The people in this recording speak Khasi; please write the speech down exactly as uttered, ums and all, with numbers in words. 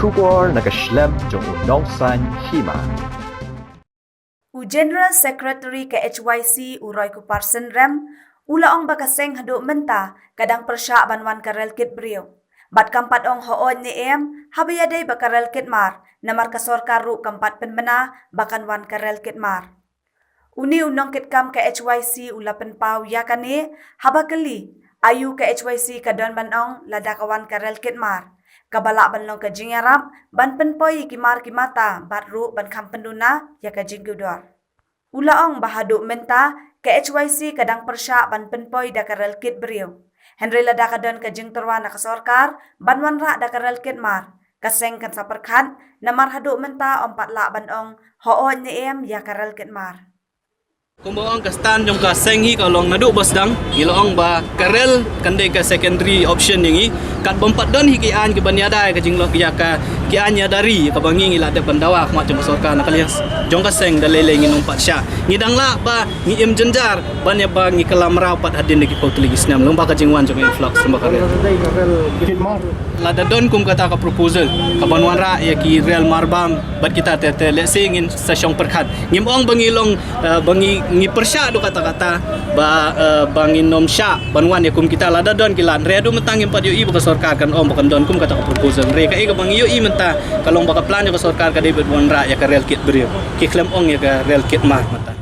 Khubor na ka shlem jong u Nongsaiñ Hima. U General Secretary ka H Y C, u Roy Kupar Synrem, u la ong ba ka seng haduh mynta ka dang pyrshah ban wan ka rel kit briew. Bad kam pat ong hooid ne em haba ïadei bad ka rel kit mar, namar ka sorkar ruh kam pat pynbna ba kan wan ka rel kit mar. Une u nongkitkam ka H Y C u la pynpaw ïa kane haba kylli aïu ka H Y C ka don ban ong lada ka wan ka rel kit mar. Kaba lah ban long ka jingïarap ban pynpoi ïa ki mar ki mata bad ruh ban kham pynduna ïa ka jingkiew dor. U la ong ba haduh mynta ka H Y C ka dang pyrshah ban pynpoi da ka rel kit briew. Hynrei lada ka don ka jingtyrwa na ka sorkar ban wanrah da ka rel kit mar, ka seng kan sa pyrkhat, namar haduh mynta ym pat lah ban ong hooid ne em ïa ka rel kit mar. Kumba ong, ka stand jong ka seng hi ka long naduh ba sdang ngi la ong ba ka rel kan dei ka secondary option ïa ngi. Katba ym pat don hi ki aiñ kiban ïada ïa ka jinglong, ïa ka, ki aiñ ïada ri kaba ngi, ngi la dep ban dawa khmat jong ka sorkar, na ka liang jong ka seng da lei lei ngin ym pat shah. Ngi dang lah ba ngi im jynjar ban ïa ba ngi kylla mraw pat hadien da ki phew tylli ki snem lyngba ka jingwan jong ka influx lyngba ka rel. Lada don kum kata ka proposal kaban wanrah ïa ki rel marbam bad kita te te, let's say, ngin sa shong pyrkhat. Ngim ong ba ngi long, eh, ba ngi, ngi pyrshah duh katta katta ba, eh, ba ngin ym shah ban wan ïa kum kita lada don ki lad. Hynrei haduh mynta ngim pat ïohi ba ka sorkar kan ong ba kan don kum kata ka proposal. Hynrei kaei kaba ngi ïohi mynta ka long ba ka plan jong ka sorkar ka dei ban wanrah ïa ka rel kit briew, ki khlem ong ïa ka rel kit mar mynta.